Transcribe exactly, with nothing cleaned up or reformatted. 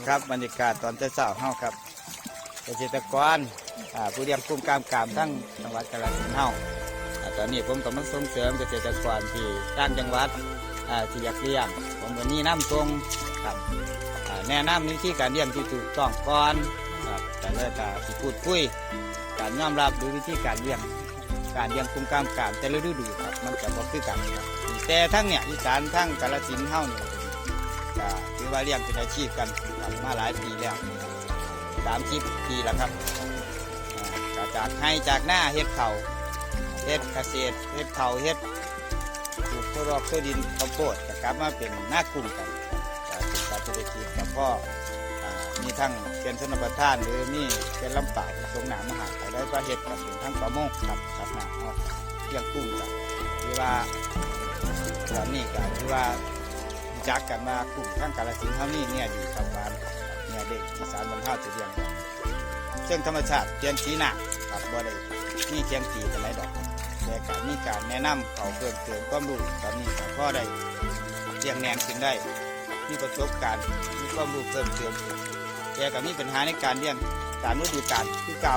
ครับ บรรยากาศตอนเช้าๆเฮาครับ เกษตรกร อ่า ผู้เลี้ยงกุ้งกล้ามกรามทั้งจังหวัดกาฬสินธุ์เฮา อ่า ตอนนี้ผมกำลังส่งเสริมเกษตรกรที่ต่างจังหวัด อ่า ที่อยากเลี้ยง ผมก็แนะนำตรงครับ อ่า แนะนำวิธีการเลี้ยงที่ถูกต้องก่อนครับ แต่แล้วก็สิพูดคุย การยอมรับหรือวิธีการเลี้ยง การเลี้ยงกุ้งกล้ามกรามแต่ละฤดูครับ มันจะบ่คือกันครับ แต่ทั้งเนี่ย อีสานทั้งกาฬสินธุ์เฮาเนี่ย ก็ถือว่าเลี้ยงเป็นอาชีพกันครับ มาหลายปีแล้ว สามสิบปีแล้วครับ อ่า ก็จากไฮ่จากนาเฮ็ดข้าว เฮ็ดเกษตร เฮ็ดข้าว เฮ็ดปลูกถั่วดอกถั่วดิน ข้าวโพด ก็กลับมาเป็นนากุ้งกัน ก็เป็นการเศรษฐกิจกับพ่อ อ่า มีทั้งเขื่อนชลประทาน หรือมีเขื่อนลำปาวส่งน้ำมาหา ก็เลยก็เฮ็ดกันเป็นทั้งประมงครับ ครับ น้ำเนาะ เลี้ยงกุ้งครับ ถือว่า ตอนนี้ก็ถือว่ารู้จักกันว่ากุ้งทางกาฬสินธุ์เฮานี่เนี่ยดีครับ หวาน เนี่ยเด้ง อีสานบ้านเฮาจะเลี้ยงครับ ซึ่งธรรมชาติเปลี่ยนสีหน้าครับ บ่ได้มีเคียงตีกันไหนดอก แต่ก็มีการแนะนำเขาเพิ่มเติมความรู้ ตอนนี้ก็พอได้เลี้ยงแหนงขึ้นได้ มีประสบการณ์ มีความรู้เพิ่มเติม แต่ก็มีปัญหาในการเลี้ยงตามฤดูกาลคือเก่า